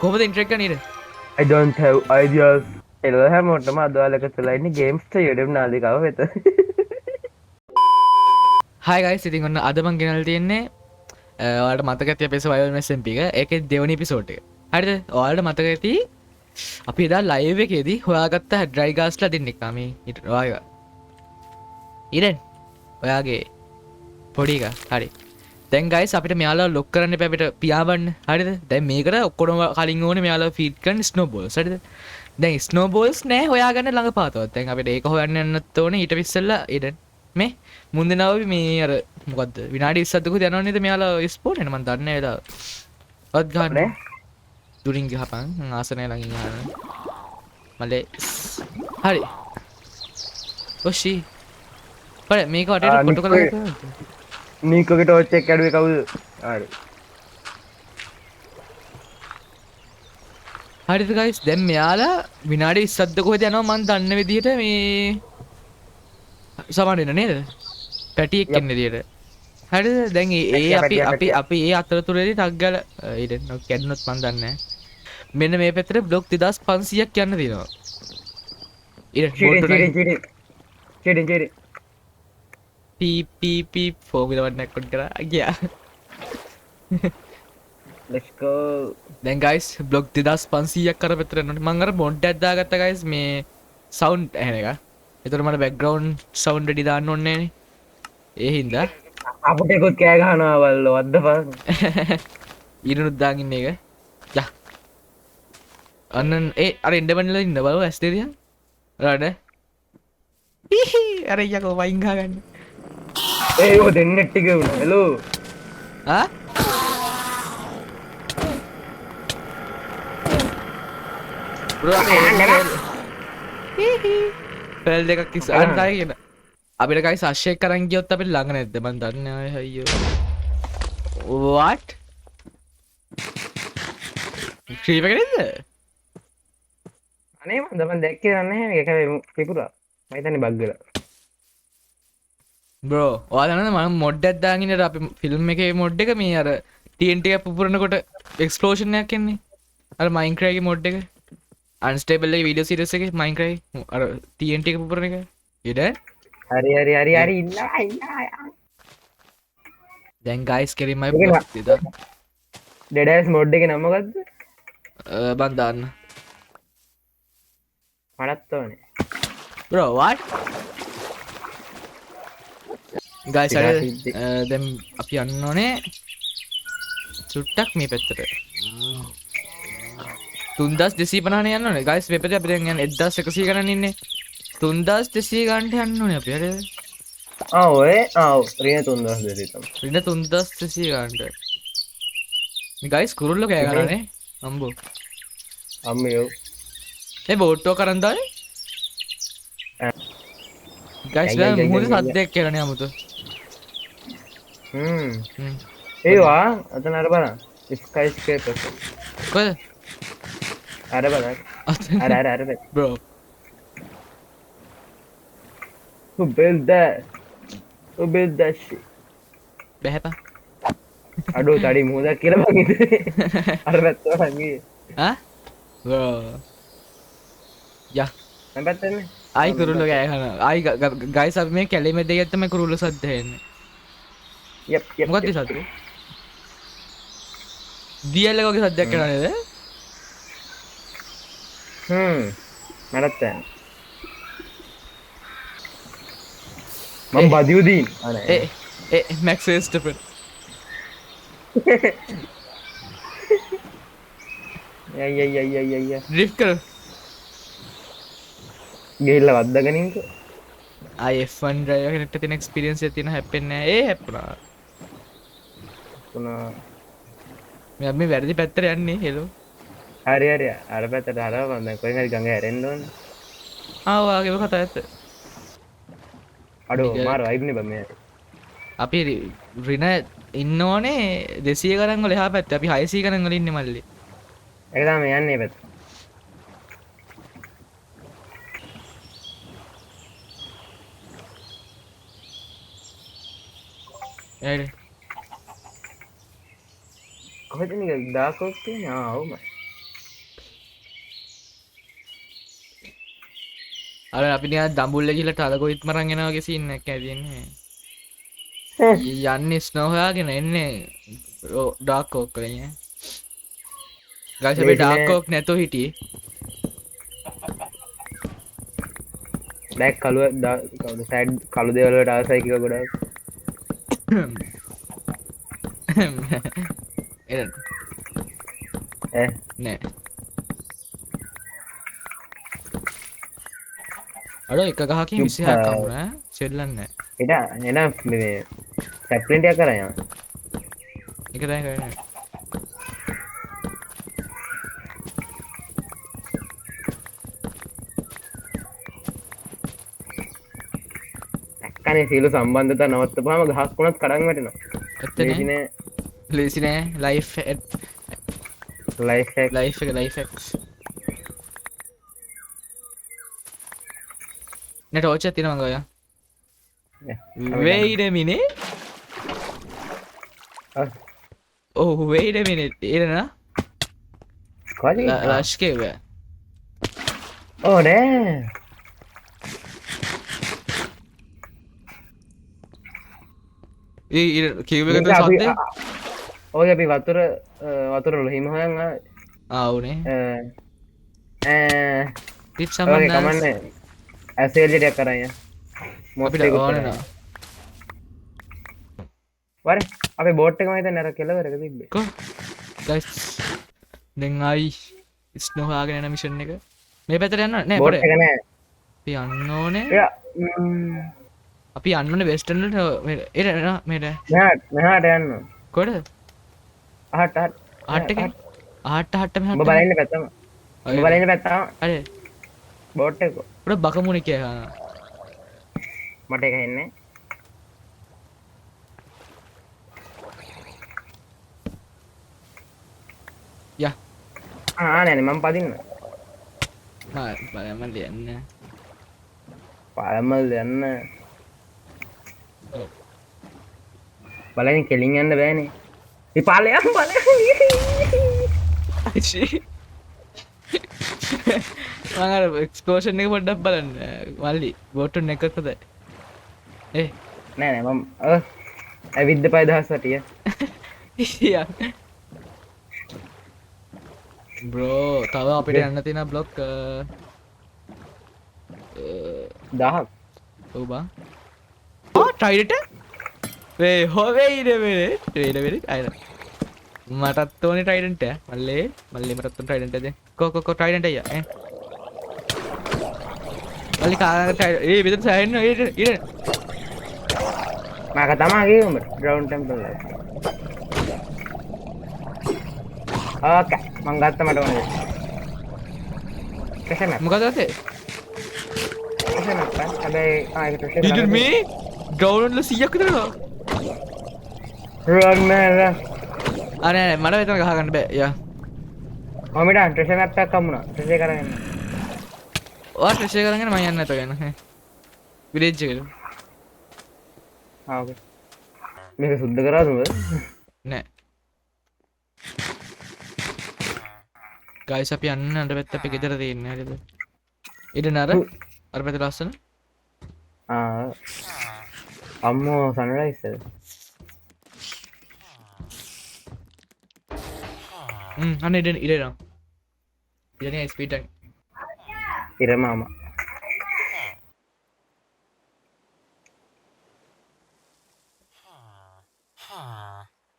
කොහොමද ඉන්ට්‍රෝ එක ගන්නේ? I don't have ideas. Hello හැමෝටම අද ඔයාලා එකතු වෙලා ඉන්නේ ගේම්ස් ටු YouTube නාලිකාව වෙත. Hi guys, ඉතින් ඔන්න අද මං ගෙනල්ලා තියෙන්නේ ඔයාලට මතක ඇති අපේ survival SMP එක. ඒකේ දෙවෙනි එපිසෝඩ් එක. හරිද? ඔයාලට මතක ඇති අපි එදා ලයිව් එකේදී හොයාගත්ත ඩ්‍රයි ගාස්ලා දෙන්නෙක්. මේ ඔයාගේ ඉරන් ඔයාගේ පොඩි එක. හරි. දැන් ගයිස් අපිට මෙයාලා ලොක් කරන්න එපා, අපිට පියාඹන්න. හරිද? දැන් මේකට ඔක්කොම කලින් ඕනේ මෙයාලා ෆීඩ් කරන්න ස්නෝ බෝල්ස්. හරිද? දැන් ස්නෝ බෝල්ස් නෑ හොයාගන්න ළඟ පාතවත්. දැන් අපිට ඒක හොයන්න යන්නත් ඕනේ. ඊට ඉස්සෙල්ලා ඉරන් මේ මුන් දෙනාව අපි මේ අර මොකද්ද විනාඩි 20ක් දුක යනවා නේද මෙයාලා ස්පෝන් වෙන මං දන්නේ නෑ වෙලාව. ඔත් ගන්න. නේ? දුරින් ගහපන්. ආසනය ළඟින් ගහන්න. මලේ හරි. ඔෂි. බල මේක වටේට කොටු කරලා ගත්තා. නීකෝගේ ටෝච් එක කැඩුවේ කවුද? හරි. හරිද ගයිස්? දැන් මෙයාලා විනාඩි 20ක්ද කොහෙද යනවා මං දන්න විදිහට මේ සමාන වෙන නේද? පැටියෙක් ඉන්න විදිහට. හරිද? දැන් ඒ අපි ඒ අතරතුරේදී ටක් ගාලා, ඊට කැඩුනොත් මං දන්නේ නෑ. මෙන්න මේ පැත්තට බ්ලොක් 2500ක් යන්න තියෙනවා. ඊට cheating, cheating, cheating, cheating. P, P, P, formula වන් එකක් ඔන් කරා. ගියා. Let's go. දැන් ගයිස් බ්ලොක් 2500ක් අර පැත්තට යන්න ඕනේ. මං අර මොඩ් එකක් දාගත්තා ගයිස් මේ සවුන්ඩ් ඇහෙන එක. ඒතර මට බෑග්ග්‍රවුන්ඩ් සවුන්ඩ් රෙඩි දාන්න ඕනේ නෑනේ. ඒ හින්දා අපිට ඒකොත් කෑ ගහනවා බල්ලෝ, what the fuck. ඊරනුත් දාන් ඉන්න එක. යා. අන්න ඒ අර එන්ඩර්මන් වල ඉන්න බලව ඇස් දෙක තියන්. රඩ. හිහි අර යකෝ වයින් ගහ ගන්න. ඒ ඔය දෙන්නෙක් ටික වුණා. හෙලෝ. ආ? බ්‍රෝ අපේ හිහි. පෙල් දෙකක් ඉස්ස අන්න ආයේ කියන. අපිට ගයිස් අශ්වයෙක් අරන් ගියොත් අපිට ළඟ නැද්ද මං දන්නේ නෑ අයියෝ. What? Creeper කෙනෙක්ද? අනේ මං මං දැක්කේ නෑ මේක හැබැයි පිපුරා. මං හිතන්නේ බග් වෙලා. බ්‍රෝ ඔයා දන්නවද මං මොඩ් එකක් දාගෙන ඉන්නේ අර අපි ෆිල්ම් එකේ මොඩ් එක මේ අර TNT එකක් පුපුරනකොට එක්ස්ප්ලෝෂන් එකක් එන්නේ. අර මයින්ක්‍රාෆ්ට් එකේ මොඩ් එක. අන්ස්ටේබල් එකේ වීඩියෝ සීරීස් එකේ මයින්ක්‍රාෆ්ට් අර TNT එක පුපුරන එක. ඊට හරි හරි හරි හරි ඉන්නවා ඉන්නවා. දැන් ගයිස් කෙලින්ම අපි මේක බ්ලොක් දෙදා. ඩෙඩ් ඇස් මොඩ් එකේ නම මොකද්ද? බං දාන්න. මටත් ඕනේ. Bro what? Guys, ටිකක් හරි. ඉද්දි. දැන් අපි යන්න ඕනේ චුට්ටක් මේ පැත්තට. තුන්දාස් දෙසීය පනහනේ යන්න ඕනේ. ගයිස් මේ පැත්තේ අපි දැන් යන්නේ එක්දාස් එකසිය ගණන් ඉන්නේ. තුන්දාස් දෙසීය ගණන්ට යන්න ඕනේ අපි. හරිද? ඔය, ඔව්. රින තුන්දාස් දෙසීය තමයි. රින තුන්දාස් දෙසීය ගණන්ට. මේ ගයිස් කුරුල්ලෝ කෑ ගහනනේ. අම්බෝ. අම්මියෝ. ඒ බෝට්ටුව කරන් දාන්නේ? ගයිස්, ඇයි, ඇයි, මුහුදේ ඇයි, ඇයි, සද්දයක් කියලානේ අමුතු. ඒවා අතන අර බලන්න. ස්කයි ස්ක්‍රේපර්. කොහෙද? අර බලන්න. අතන. අර, අර, අර පැත්ත. Bro. Who built that? Who built that shit? බැහැපන්. අඩෝ තඩි මුහුදක් කියලා මං හිතුවේ. අර පැත්ත මං ගියේ. ආ? Bro. යා. මං පැත්තේ නේ. ආයි කුරුල්ලෝ කෑ ගහනවා. ආයි ගයිස් අපි මේ කැලේ මැද ගියත් තමයි කුරුල්ලෝ සද්ද ඇහෙන්නේ. Yep yep. මොකක්ද ඒ සද්ද? දියල්ල වගේ සද්දයක් එනවා නේද? මටත් ඇහෙනවා. මං බදියුදීන්. අනේ. ඒ මැක්ස් වෙස්ටපන්. යයි, යයි, යයි, යයි, යයි, යයි. ඩ්‍රිෆ්ට් කර. ගිහිල්ලා වද්දාගෙන ඉන්නකෝ. ආයි F1 driver කෙනෙක්ට තියෙන එක්ස්පීරියන්ස් එක තියෙන හැප්පෙන්නේ නෑ. ඒ හැප්පුණා. හැප්පුණා. මේ වැරදි පැත්තට යන්නේ. හෙලෝ. හරි හරි. අර පැත්තට හරවපන්. දැන් කොහෙන් හරි ගඟ හැරෙන්න ඕනේ. ආ, ඔයාගේම කතාව ඇත්ත. අඩෝ, මාර වයිබ් නේ බං මේ. අපි රින ඉන්න ඕනේ 200 ගණන් වල එහා පැත්තේ. අපි 600 ගණන් වල ඉන්නේ මල්ලි. ඒක තමයි යන්නේ මේ පැත්ත. හරි. කොහෙද මේක ඩාර්ක් ඕක් තියෙන්නේ? ආ, ඔව් මම. අර අපි නිකන් දඹුල්ල ගිහලා ටලගොයිත් මරන් එනවා වගේ සීන් එකක් ඇතිවෙන්නේ. යන්නේ ස්නෝ හොයාගෙන එන්නේ ඩාර්ක් ඕක් වලින් ඈ. ගයිස් අපි ඩාර්ක් ඕක් නැතුව හිටියේ. බෑක් කළුව කවුද සෑඩ් කළු දේවල් වලට ආසයි කියලා ගොඩාක්. එන්න. ඈ නෑ. අර එක ගහකින් 26ක් හම්බුණා ඈ. සෙල්ලම් නෑ. එන මේ සැප්ලින් ටිකක් කරන් යනවා. ඒක තමයි කරන්නේ. අනේ සියලු සම්බන්ධතා නවත්තපුවාම ගහක් වුණත් කඩන් වැටෙනවා. ඇත්ත නෑ. ලේසි නෑ. ලයිෆ් ලයිෆ් එක ලයිෆ් එක ලයිෆ් එක්ස්. නේ ටෝච් එකක් තියෙනවා මං ගාව යා. Wait a minute. Oh, wait a minute. එන කොහේ? ලෂ් කිව්වා. Oh නෑ. ඒ කියුබ් එක තුන සද්දේ? ඔය අපි වතුර වතුර වල හිම හොයන් ආවේ. ආ ඔව්නේ. ඈ ටිප් සම්බන්ධ කමන්නේ. ඇසෙල් ටිකක් කරන් යන්න. අපිට ඕන නෑ. වරේ අපේ බෝට් එක මම හිතන්නේ අර කෙළවරක තිබ්බේ. කො ගයිස් දැන් ආයි ස්නෝ හොයාගෙන යන මිෂන් එක. මේ පැත්තට යන්න නෑ බෝට් එක නෑ. අපි යන්න ඕනේ. අපි යන්න ඕනේ වෙස්ටර්න් වලට. එර මෙහෙට. මෙහාට යන්න. කොහෙද? අහට අහට. අහට එක? අහට අහට මෙහාට. උඹ බලන්න පැත්තම. උඹ බලන්න පැත්තම. හරි. බෝට් එක. උඩ බකමුණේ කියලා. මට ඒක එන්නේ. යා. ආ නෑ නෑ මම පදින්න. මම බලන්න යන්න. බලන්න යන්න. බලන්න කෙලින් යන්න බෑනේ. මේ පාලයන් බලයන්. මං අර එක්ස්ප්ලෝෂන් එක පොඩ්ඩක් බලන්න. මල්ලි බෝට්ටු එකත් හොඳයි. ඒ නෑ නෑ මම ඇවිද්ද පය දහස් වටිය. යා. බ්‍රෝ තව අපිට යන්න තියෙන බ්ලොක් 1000ක්. ඔව් බං. ආ ට්‍රයිඩට වේ හොවේ ඉර වෙලේ වේල වෙලේ අයන මටත් ඕනේ ට්‍රයිඩන්ට් ඈ මල්ලේ මල්ලේ මටත් ඕනේ ට්‍රයිඩන්ට් දෙන්න. කෝ කෝ කෝ ට්‍රයිඩන්ට් අයියා ඈ මල්ලි කාරණා ට්‍රයිඩන්ට් ඒ මෙතන සෑහෙන්න ඒ ඉර මම තමා ගියේ උඹට ග්‍රවුන්ඩ් ටෙම්පල් එක. ඕකේ මං ගත්ත මට ඕනේ. Treasure map. මොකද අතේ? ට්‍රෙෂර් මැප් ඈ. හැබැයි ආ ඒක ට්‍රෙෂර් ඉතින් මේ ග්‍රවුන්ඩ් වල 100ක් විතර ගාව. රන් මෑන් රන්. ආ නෑ නෑ මට මෙතන ගහ ගන්න බෑ. යා. මම ඊට ට්‍රෙෂර් මැප් එකක් හම්බුණා. ට්‍රෙෂර් කරගෙන යන්න. ඔයා ට්‍රෙෂර් කරගෙන මං යන්න නැතගෙන. විලේජ් එකට. ආ ඕකේ. මේක සුද්ධ කරාද උඹ? නෑ. ගයිස් අපි යන්න අර පැත්ත අපේ ගෙදර තියෙන්නේ හරිද? ඊට නර අර පැත්ත ලස්සන. ආ අම්මෝ සන්රයිස් එක. අන්න ඉඩ ඉඩ එනවා. ඉඩ නේ ස්පීඩ් එක. ඉර මාමා.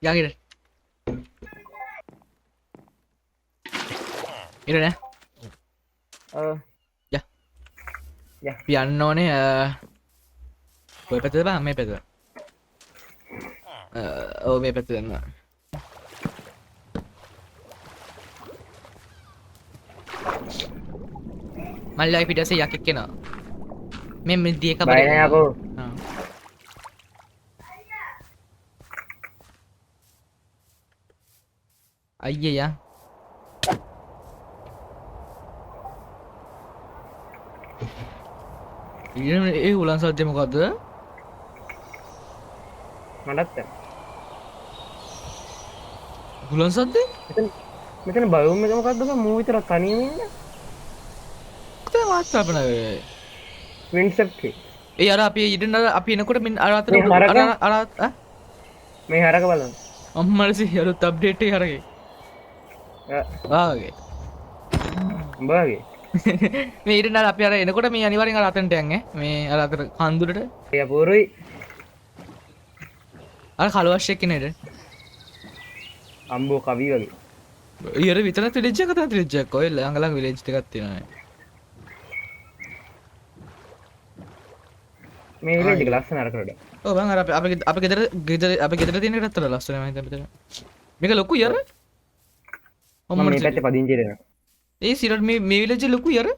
යන් ඉඩ. ඉර නෑ. ඔව්. යා. යා. අපි යන්න ඕනේ ඔය පැත්තද බං මේ පැත්තද? ඔව් මේ පැත්තද යන්න. මල්ලයි පිටසේ යකෙක් එනවා. මේ මේ දිය කබරේ. බය නෑ අපෝ. ආ. අයියේ යා. ඊළඟ ඒ උලන් සද්දේ මොකද්ද? මටත් දැන්. උලන් සද්දේ? මෙතන බයෝම් එක මොකද්ද බං? මූ විතරක් තනියම ඉන්නේ. කොතන මාත් අපන වෙයි. වින්සෙප්ට් ඒ අර අපි ඊඩන් අර අපි එනකොට මෙන්න අර අතන මේ හරක? අර අර ඈ මේ හරක බලන්න. අම්මලා සි අලුත් අප්ඩේට් එක හරකේ. වාගේ. උඹ වගේ. මේ ඊඩන් අර අපි අර එනකොට මේ අනිවාර්යෙන් අර අතනට යන් ඈ. මේ අර අතන කන්දුරට. ඒ අපූර්වයි. අර කළුවශ්‍යයක් ඉන්න ඊඩන්. අම්බෝ කවි වගේ. ඊ අර විතරක් විලේජ් එකක් අතන විලේජ් එකක්. ඔය ළඟ ළඟ විලේජ් ටිකක් තියෙනවා නේ. මේ විලේජ් එක ලස්සන අරකට වඩා. ඔව් බං අර අපේ ගෙදර ගෙදර අපේ ගෙදර තියෙන එකටත් වඩා ලස්සනයි මම හිතන්නේ මෙතන. මේක ලොකුයි අර. මම මේ පැත්තේ පදිංචි වෙනවා. ඒ සිරට මේ විලේජ් එක ලොකුයි අර.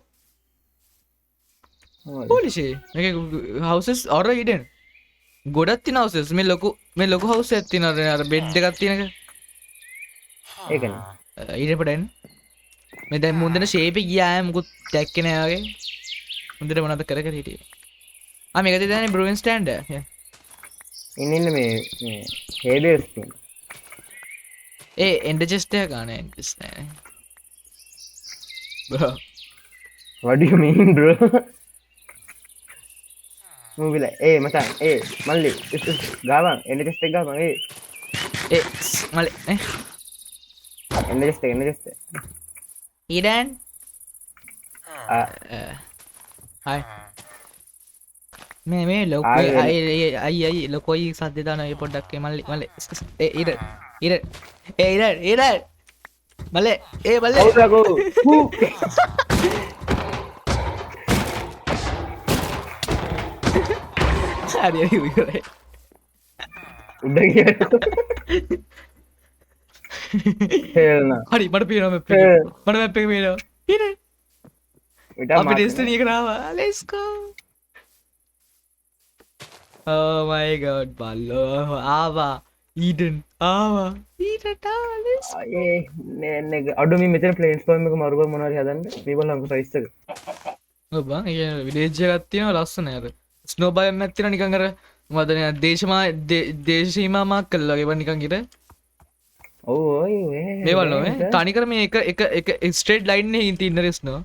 හෝලි ෂේ. මේක හවුසස් අර ඉඩන්. ගොඩක් තියෙන හවුසස්. මේ ලොකු හවුස් එකක් තියෙනවා අර බෙඩ් එකක් තියෙන එක. ඒකනේ. ඊට පොඩ එන්න. මේ දැන් මුන්දන ෂේප් එක ගියා ඈ මුකුත් දැක්කේ නෑ වගේ. මුන්දට මොනවද කර කර හිටියේ. මේක තියෙන්නේ බ්‍රූවින් ස්ටෑන්ඩ් එක. ඉන්න මේ මේ හේබේස් තියෙන. ඒ එන්ඩර් චෙස්ට් එක ගන්න එන්ඩර් චෙස්ට් නෑ. Bro. What do you mean bro? මූවිලා ඒ මචං ඒ මල්ලි ගාවන් එන්ඩර් චෙස්ට් එක ගාවන් ඒ. ඒ මල්ලි නේ. එන්ඩර් චෙස්ට් එක එන්ඩර් චෙස්ට් එක. ඊඩන්. හයි. මේ ලොකු අයි අයි අයි ලොකෝයි සද්ද දානවා ඒ පොඩ්ඩක් ඒ මල්ලි මල්ලි ඒ ඊඩන් ඊඩන් ඒ ඊඩන් ඊඩන් මල්ලි ඒ මල්ලි. කවුද කෝ? හූ. හරි හරි ඉවරයි. උඩ ගියා. Hell no. හරි මට පේනවා මැප් එක. Hell. මට මැප් එක පේනවා. ඊඩන්. ඊට අපි ඩෙස්ටිනි එකට ආවා. Let's go. Oh my god බල්ලෝ ආවා. ඊඩන් ආවා. ඊඩන් ආවා. Let's go. අයේ නෑ නෑ අඩු මේ මෙතන ප්ලේන් ස්පෝම් එක මරු කර මොනවා හරි හදන්න. මේ බලන්න සයිස් එක. ඔව් බං ඒ කියන්නේ විලේජ් එකක් තියෙනවා ලස්සන අර. ස්නෝ බයම් එකක් තියෙනවා නිකන් අර මොකද නේ දේශ සීමා මාක් කළා වගේ බං නිකන් ඉර. ඔව් ඔය ඔය මේ බලන්න මේ තනිකර මේ එක එක එක ස්ට්‍රේට් ලයින් එකකින් තියෙන ස්නෝ.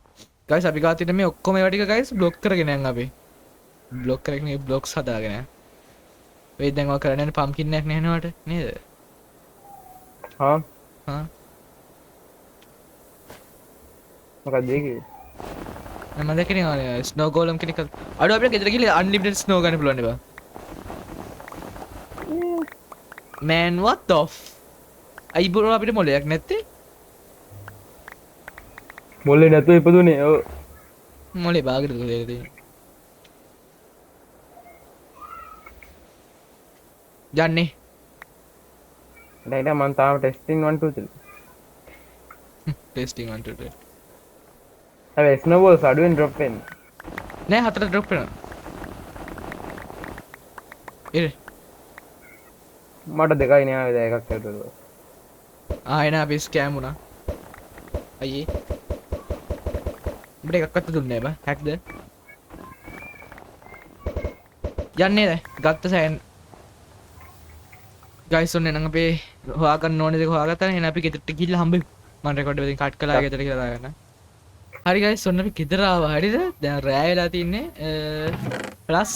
ගයිස් අපි ගාව තියෙන මේ ඔක්කොම ඒවා ටික ගයිස් බ්ලොක් කරගෙන යන් අපි. බ්ලොක් කරගෙන මේ බ්ලොක්ස් හදාගෙන යන්. ඔය දැන් ඔය කරන්න යන පම්කින් එකක් නේ නේද නේද? හා? හා? මොකක්ද ඒ කිව්වේ? නෑ මම දැක්කේ නේ ඔය ස්නෝ ගෝලම් කෙනෙක් අඩෝ අපිට ගෙදර ගිහලා අන්ලිමිටඩ් ස්නෝ ගන්න පුළුවන් නේ බං. Man what the I bro අපිට මොලයක් නැත්තේ? මොලේ නැතුව ඉපදුනේ ඔව්. මොලේ බාගෙට දුක දෙලා තියෙන්නේ. යන්නේ. නෑ නෑ මං තාම ටෙස්ටිං 1 2 3. ටෙස්ටිං 1 2 3. හැබැයි ස්නෝ බෝල්ස් අඩුවෙන් ඩ්‍රොප් වෙන්නේ. නෑ හතර ඩ්‍රොප් වෙනවා. ඉර. මට දෙකයි නේ ආවේ දැන් එකක් ඇතුළත. එන අපි ස්කෑම් වුණා. අයියේ. උඹට එකක්වත් දුන්නේ නෑ බං. හැක්ද? යන්නේ නෑ. ගත්ත සෑන්. ගයිස් ඔන්න එහෙනම් අපේ හොයාගන්න ඕනේ දේ හොයාගත්තා නේ. එහෙනම් අපි ගෙදරට ගිහිල්ලා හම්බෙමු. මම රෙකෝඩ් එක ඉතින් කට් කළා ගෙදර කියලා දාගන්න. හරි ගයිස් ඔන්න අපි ගෙදර ආවා. හරිද? දැන් රෑ වෙලා තින්නේ. ප්ලස්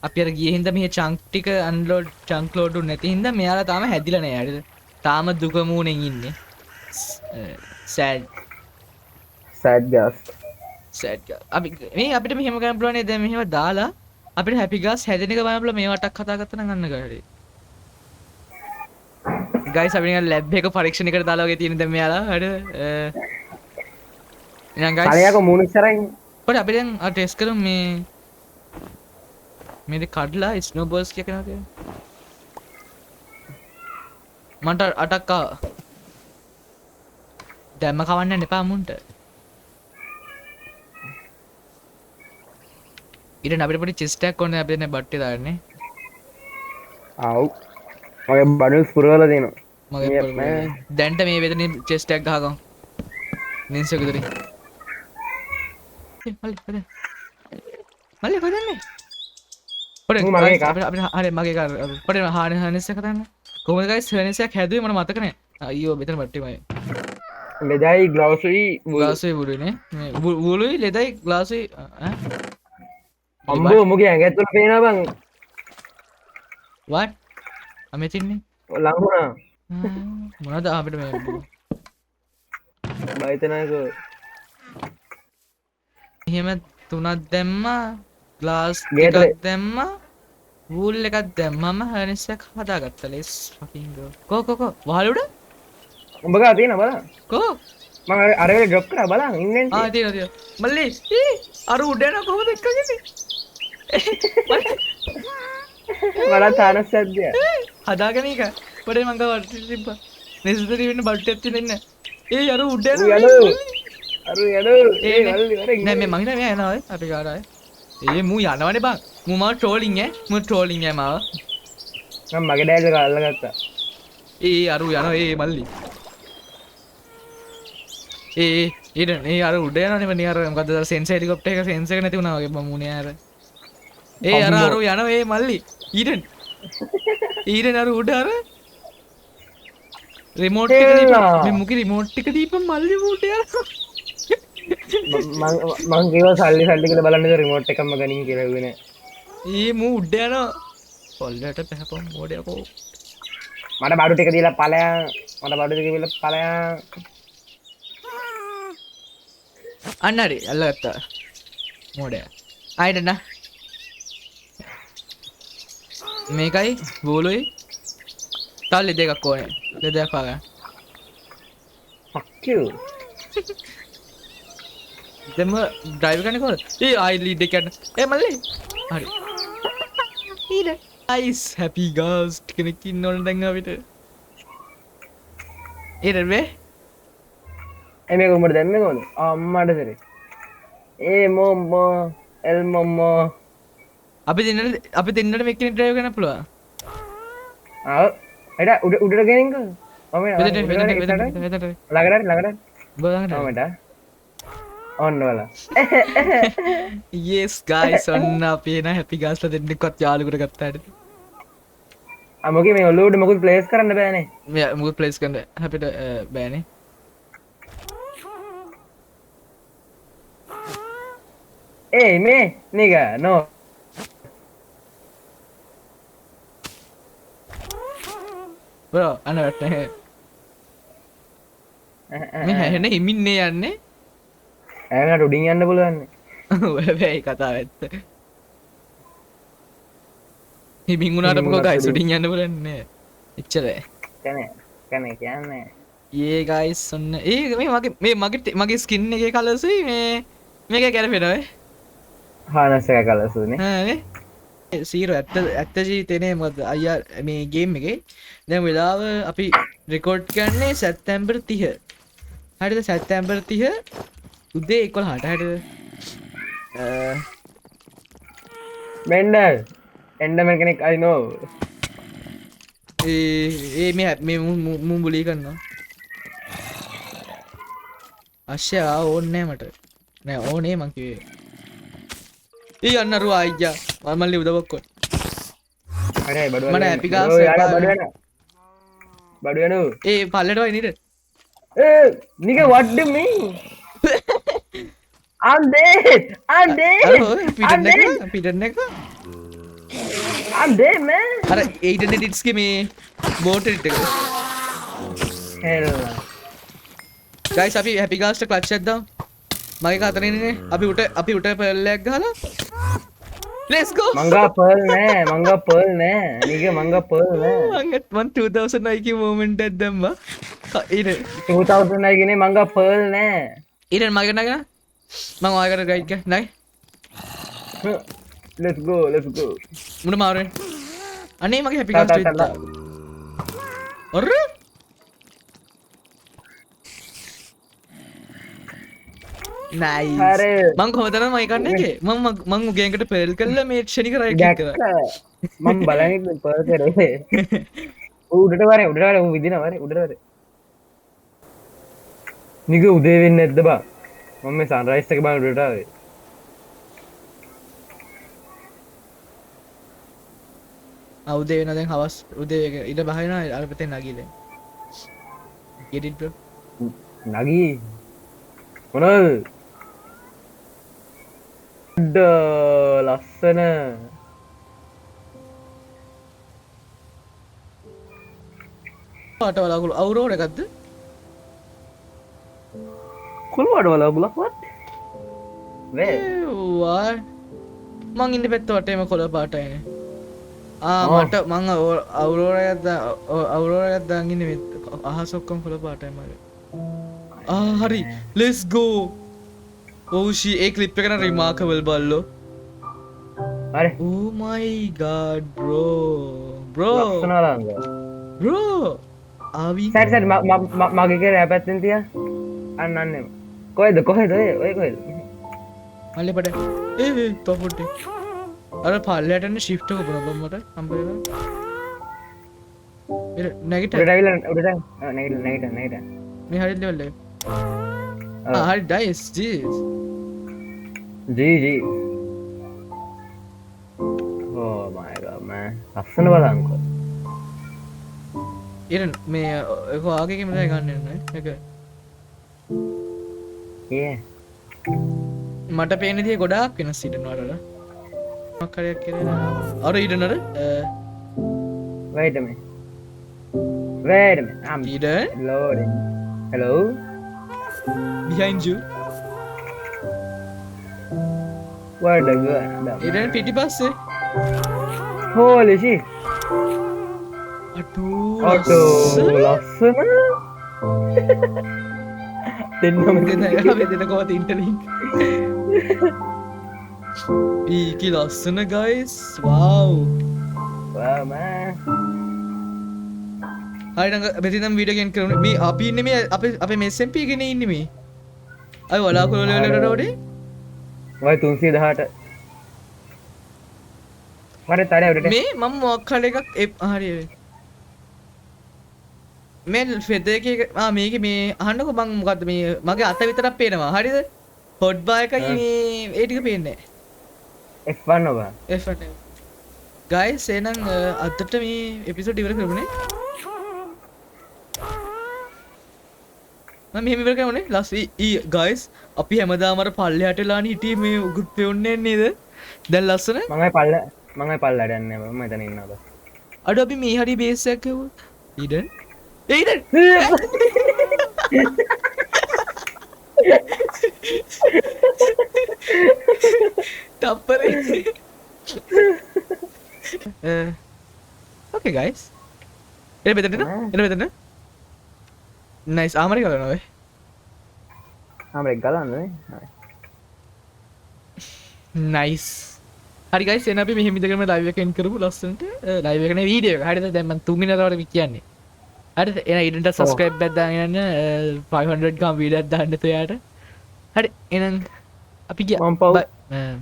අපි අර ගියේ හින්දා මෙහි චන්ක් ටික අන්ලෝඩ් චන්ක් ලෝඩ් උනේ නැති හින්දා මෙයාලා තාම හැදිලා නෑ. හරිද? තාම දුක මූණෙන් ඉන්නේ. Sad. Sad gas. Sad gas. අපි මේ අපිට මෙහෙම කරන්න පුළුවන් නේ. දැන් මෙහෙම දාලා අපිට හැපි ගාස් හැදෙන එක බලන්න පුළුවන්. මේ වටක් කතා ගත්තා නම් අන්න ගහරි. ගයිස් අපි නිකන් ලැබ් එක පරීක්ෂණ එකට දාලා වගේ තියෙන දැන් මෙයාලා. හරිද? එහෙනම් ගයිස් අරයකෝ මූණ ඉස්සරහින්. පොඩි අපි දැන් ආ ටෙස්ට් කරමු මේ දෙක කඩලා ස්නෝ බෝල්ස් කියලා කෙනා තියෙනවා. මන්ට අටක් ආවා. දැම්ම කවන්න යන්න එපා මුන්ට. ඊට අපිට පොඩි චෙස්ට් එකක් ඕනේ අපි දැන් බට්ටේ දාන්නේ. ආව්. මගේ බඩල්ස් පුරවලා දෙනවා. මගේ පුරවලා දෙනවා. දැන්ට මේ වෙදනේ චෙස්ට් එකක් ගහගමු. නින්සෝ ගෙදරින්. ඒ මල්ලි හදන්න. මල්ලි හදන්නේ. පොඩි මගේ එකා. අපිට හරි මගේ එකා. පොඩි හානස් එක හදන්න. කොහොමද ගයිස් හර්නස් එකක් හැදුවේ මට මතක නෑ. අයියෝ මෙතන බට්ටේ මගේ. ලෙදයි ග්ලව්සුයි ග්ලව්සුයි වුළුයි නේ. මේ වුළුයි ලෙදයි ග්ලව්සුයි ඈ? අම්බෝ මුගේ ඇඟ ඇතුළ පේනවා බං. What? අමෙතින්නේ ලං වුණා. මොනවද අපිට මේ බයිතනකෝ. එහෙම තුනක් දැම්මා, ග්ලාස් එකක් දැම්මා, වූල් එකක් දැම්මම හර්නිස් එකක් හදාගත්තා. Let's fucking go. කෝ කෝ කෝ වහල උඩ? උඹ ගාව තියෙනවා බලන්න. කෝ? මං අර වෙලේ ඩ්‍රොප් කරා බලන්න ඉන්වෙන්ටරි. ආ තියෙනවා තියෙනවා. මල්ලි ඊ අර උඩ යනවා කොහොමද එක්කගෙන? මට තානස් සද්දය. හදාගෙන එක. පොඩේ මං ගාව වටේ තිබ්බා. නෙසසරි වෙන්න බඩු ටිකක් තියෙන ඉන්න. ඒ අර උඩ යනවා. අර යනවා. ඒ මල්ලි වර නෑ මේ මං හිතන්නේ මෙයා යනවා අපි ගාවට ආයේ. ඒ මූ යනවනේ බං. මූ මාව ට්‍රෝලින් ඈ. මූ ට්‍රෝලින් ඈ මාව. මං මගේ ඩෑල් එක අල්ලගත්තා. ඒ අර යනවා ඒ මල්ලි. ඒ ඊට ඒ අර උඩ යනවනේ මනේ අර මොකද්ද අර සෙන්සර් හෙලිකොප්ටර් එක සෙන්සර් එක නැති වුණා වගේ බං මූනේ අර. ඒ අර අර යනවා ඒ මල්ලි. ඊටන් ඊටන් අර උඩ අර රිමෝට් එක දීපන් මේ මුගේ රිමෝට් එක දීපන් මල්ලි මූට යනවා. මං කිව්වා සල්ලි සල්ලි කියලා බලන්න ඉතින් රිමෝට් එකක්ම ගනින් කියලා කිව්වේ නෑ. ඒ මූ උඩ යනවා. පොල්ලට පැහැපන් මෝඩයකෝ. මට බඩු ටික දීලා ඵලයන්. මට බඩු ටික දීලා ඵලයන්. අන්න හරි අල්ලගත්තා. මෝඩයා. ආයෙත් නා. මේකයි බෝලුයි. තව ලෙඩ එකක් ඕනේ. ලෙඩ එකක් හොයාගන්න. Fuck you. දැන් මම ඩ්‍රයිව් කරන්නේ කොහොමද? ඒ ආයි ලීඩ් එක යන්න. ඒ මල්ලි. හරි. ඊට අයිස් හැපි ගාස් කෙනෙක් ඉන්න ඕන දැන් අපිට. ඊට මේ ඒ මේක උඹට දැම්මේ කොහොමද? අම්මට සරේ. ඒ මොම්මෝ එල් මොම්මෝ අපි දෙන්නට මේ කෙනෙක් ඩ්‍රයිව් කරන්න පුළුවන්. ආ එඩ උඩ උඩට ගෙනින්කෝ. මම වෙදට වෙදට වෙදට වෙදට ළඟට ළඟට. උඹ ළඟට. මම එඩ. ඔන්න බලන්න. Yes guys ඔන්න අපි එන හැපි ගාස්ලා දෙන්නෙක්වත් යාළුවෙකුට ගත්තාට. ආ මොකද මේ ඔලුව උඩ මොකුත් ප්ලේස් කරන්න බෑනේ. මේ මොකුත් ප්ලේස් කරන්න අපිට බෑනේ. ඒ මේ නිගා නෝ බ්‍රෝ අන්න වැටෙන්නේ. මේ හැහෙන හිමින්නේ යන්නේ. ඈ උඩින් යන්න පුළුවන් නේ. ඔව් හැබැයි කතාව ඇත්ත. හිමින් වුණාට මොකෝ ගයිස් උඩින් යන්න පුළුවන් නෑ. එච්චරයි. කනේ කනේ කියන්නේ. ඒ ගයිස් ඔන්න ඒ මේ මගේ මේ මගේ මගේ ස්කින් එකේ කලර්ස් මේ මේක ගැලපෙනවා ඈ. හානස් එක කලර්ස් නේ. හා නේ. සීරෝ ඇත්ත ඇත්ත ජීවිතේ නේ මොකද අයියා මේ ගේම් එකේ දැන් වෙලාව අපි රෙකෝඩ් කරන්නේ සැප්තැම්බර් 30. හරිද? සැප්තැම්බර් 30 උදේ 11ට. හරිද? මෙන්න එන්ඩර්මන් කෙනෙක් I know. ඒ ඒ මේ මේ මූ බුලි කරනවා. අශ්‍යා ඕනේ නෑ මට. නෑ ඕනේ මං කිව්වේ. ඒ අන්න අර අයියා මම මල්ලි උදව්වක් ඕනේ. හරි බඩු මට හැපි ගාස් බඩු යන බඩු යන. ඒ පල්ලට වයි නේද? ඒ නික what do you mean? I'm dead. I'm dead. පිටන්න එක පිටන්න එක. I'm dead man. අර 800 edits ගේ මේ බෝට් එඩිට් එක. Hell. Guys අපි හැපි ගාස්ට ක්ලච් එකක් දාමු. මගේ එක අතන ඉන්නේ. අපි උට පර්ල් එකක් ගහලා Let's go. මංගා පර්ල් නෑ මංගා පර්ල් නෑ නික මංගා පර්ල් නෑ. මං මං 2000 IQ moment එකක් දැම්මා. ඊට 2000 IQ නේ මංගා පර්ල් නෑ. ඊට මගේ නගන මං ඔයාලට ගයිඩ් එක නයි. Let's go let's go. මුණ මාරුවෙන්. අනේ මගේ හැපි ගාස්ට වෙච්චා. අර නයිස්. මං කොහොමද දන්නේ මයි කන්නේ එකේ මං මං උගේ ඇඟට පර්ල් කරලා මේ ක්ෂණික රයිට් ක්ලික් කරා. මං බලන් ඉන්නේ පර්ල් කරේ. ඌ උඩට වරේ උඩට වරේ ඌ විදිනවා වරේ උඩට වරේ. නික උදේ වෙන්නේ නැද්ද බං? මම මේ සන්රයිස් එක බලන් උඩට ආවේ. ආ උදේ වෙනවා දැන් හවස් උදේ එක ඊට බහ වෙනවා අර පැත්තෙන් නගී දැන්. Get it bro? නගී මොනවද? ඩ ලස්සන. පාට වලාකුළු අවුරෝර එකක්ද? කුළු පාට වලාකුළක් වත්? වේ. ඒවා මං ඉන්න පැත්ත වටේම කොළ පාටයිනේ. ආ මට මං අවුරෝර එකක් අවුරෝර එකක් දාන් ඉන්නේ මේ අහස ඔක්කොම කොළ පාටයි මගේ. ආ හරි let's go. ඔව් ෂී ඒ ක්ලිප් එක නම් රිමාකබල් බල්ලෝ. හරි. Oh my god bro. Bro. ලස්සන බලන්න. Bro. ආවි. සර් සර් මගේ කරේ පැත්තෙන් තියා. අන්න අන්න. කොහෙද කොහෙද ඔය ඔය කොහෙද? මල්ලේ පඩ. ඒ ඒ තව පොඩ්ඩක්. අර පල්ලයට යන ෂිෆ්ට් එක ඔබන මට හම්බ වෙනවා. ඉර නැගිට. උඩට ඇවිල්ලා උඩට නැගිට නැගිට නැගිට. මේ හරි ලෙවල් එක. ආ හරි dice ජීස්. G G. Oh my god man. ලස්සන බලන්නකෝ. ඉර මේ ඒක ආගේ කැමරා එක ගන්න යන්නේ ඒක. Yeah. මට පේන විදිය ගොඩාක් වෙනස් හිටනවා අර. මොකක් හරි එකක් කියලා අර ඊඩන් අර Wait a minute. Wait a minute. I'm Eden loading. Hello? Behind you. Where the good? Eden පිටිපස්සේ. Holy shit. අටෝ අටෝ ලස්සන. දෙන්නම දෙන්න අපි දෙන්න කොහොමද ඉන්ටර්ලින්ක්. ඊකි ලස්සන guys. Wow. Wow man. හරි නම් මෙතන නම් වීඩියෝ ගේම් කරමු. මේ අපි ඉන්නේ මේ අපේ අපේ මේ SMP එකේ නේ ඉන්නේ මේ. අය වලාකුළු වල වල වල වයි 318. මට තරය උඩට. මේ මම මොකක් හරි එකක් හරි මේ ෆෙදර් එකේ ආ මේකේ මේ අහන්නකෝ මං මොකද්ද මේ මගේ අත විතරක් පේනවා හරිද? හොට් බාර් එකයි මේ ඒ ටික පේන්නේ නැහැ. F1 ඔබ. F1. Guys එහෙනම් අදට මේ එපිසෝඩ් ඉවර කරමුනේ. මම මෙහෙම ඉවර කරමුනේ. ලස් ඊ ගයිස් අපි හැමදාම අර පල්ලෙහාට වෙලානේ හිටියේ මේ උගුත් පෙවුන්නේ නේද? දැන් ලස්සන. මං ආයේ පල්ල මං ආයේ පල්ලයට යන්නේ නැහැ. මම එතන ඉන්නවා බස්. අඩෝ අපි මේ හරි බේස් එකක් ගැහුවා. ඊඩන්. ඒ ඊඩන්. තප්පරේ. ඕකේ ගයිස්. එන මෙතනට එන මෙතනට. නයිස් ආමරේ ගලනවා ඔය. ආමරේ ගලන්නේ නේ. නයිස්. හරි ගයිස් එහෙනම් අපි මෙහෙම ඉඳගෙනම ලයිව් එක එන්ඩ් කරමු ලස්සනට. ලයිව් එක නේ වීඩියෝ එක. හරිද? දැන් මම තුන්වෙනි වතාවට මේ කියන්නේ. හරිද? එහෙනම් ඊඩන්ට සබ්ස්ක්‍රයිබ් එකක් දාගෙන යන්න 500 ගම් වීඩියෝ එකක් දාන්න එයාට. හරි එහෙනම් අපි ගියා. මම පව්. බයි. ඒ